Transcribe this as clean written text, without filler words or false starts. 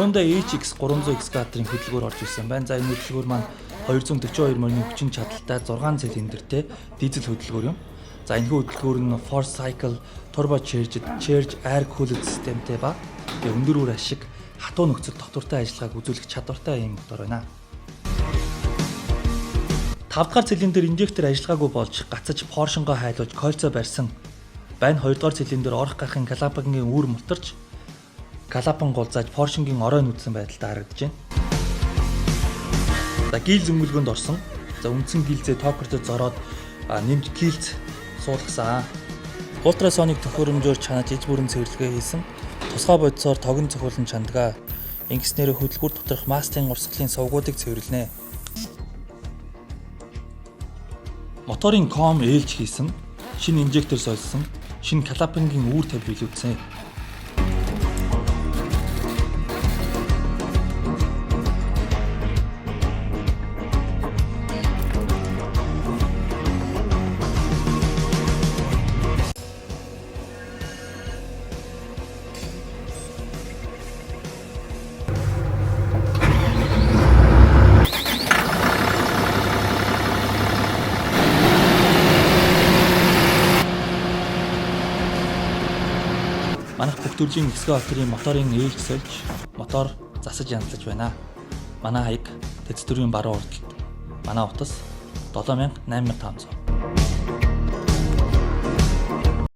Hyundai HX 300 Excavator-ын хөдөлгөөр орж ирсэн байна. За, энэ хөдөлгөөр маань 242 морины хүчин чадалтай 6 цилиндртэй дизель хөдөлгөөр юм. За, энэхүү хөдөлгөөр нь four cycle turbo charged charge air cooled системтэй ба тэгээ өндөр үр ашиг, хатуу нөхцөл тогтвортой ажиллагааг үзүүлэх чадвартай ийм мотор байна. 5 дугаар цилиндр инжектор ажиллагаагүй болж гацаж поршингоо хайлуулж кольцо барьсан байна. 2 дугаар цилиндр орох гарахын клапангийн үүр мутарч клапан гулзааж поршингийн орой нүдсэн байдалтай харагдаж байна. За, гил зөнгөлгөөнд орсон. За, үндсэн гилзээ токертой зороод нэмж гилц суулгасан. Ультрасоник төхөөрөмжөөр чанаж иж бүрэн цэвэрлэгээ хийсэн. Тусгай бодисоор тогон цохиулан чандгаа. Ингэснээр хөдөлгүүр доторх мастын урсгалын сувгуудыг цэвэрлэнэ. Моторын ком ээлж хийсэн, шинэ инжектор сольсон, шинэ клапангийн үүр тавь биелүүлсэн. Манайх бүх төрлийн экскаваторын моторын ээлж сольж, мотор засаж янзлаж байна. Манай хаяг Тэц төрийн баруун урдалд. Манай утас 7000 8500.